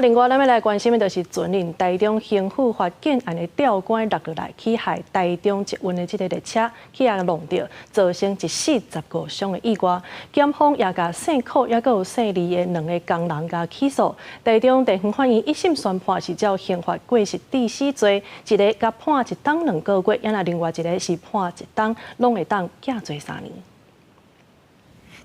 另外，咱欲來關心的就是前日台中興富發建案的吊桿落落來，去害台中捷運的這个列車去予挏著，造成一死十五傷的意外。檢方也共姓柯抑閣有姓李的兩个工人共起訴。台中地方法院一審宣判是照刑法過失致死罪，一个共判一冬兩个月，抑若另外一个是判一冬，攏會當減罪3年。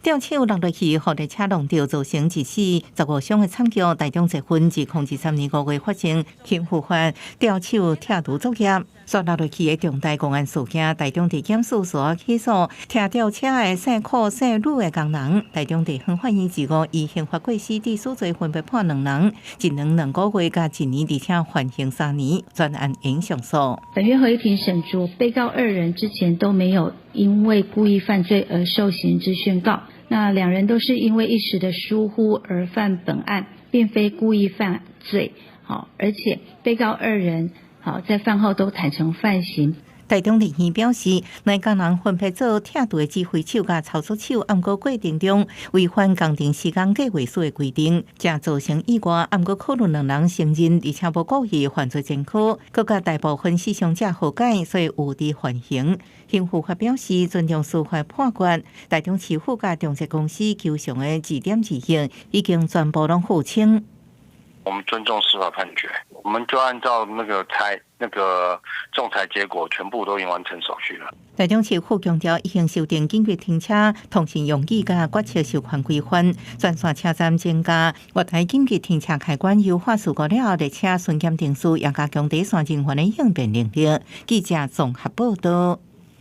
吊手落落去，予列車挏著，造成一死十五傷的慘劇。台中捷運2023年5月發生，興富發吊手拆除作業，煞落落去的重大公安事件。台中地檢署所起訴拆吊車的姓柯姓呂的工人。台中地方法院二五依刑法過失致死罪分別判兩人一年兩個月佮一年，而且緩刑三年，全案應上訴。本院合議庭審酌，被告二人之前都沒有因為故意犯罪而受刑之宣告。那兩人都是因為一時的疏忽而犯本案，並非故意犯罪。好，而且被告二人好在犯後都坦承犯行。台中地院表示，兩工人分別做拆除的指揮手佮操作手，毋過過程中違反工程施工計劃書的規定，才造成意外。毋過考慮兩人承認，而且無故意犯罪前科，閣佮大部分死傷者和解，所以有佇緩刑。興富發表示尊重司法判決，台中市府佮中捷公司求償的2.2億已經全部攏付清。我們尊重司法判決，我們就按照那個裁那個仲裁結果，全部都已經完成手續了。台中市府強調，已經修訂緊急停車通行用語佮決策授權規範，全線車站增加月台緊急停車開關，優化事故了後列車巡檢程序，也加強底線人員的應變能力。記者綜合報道。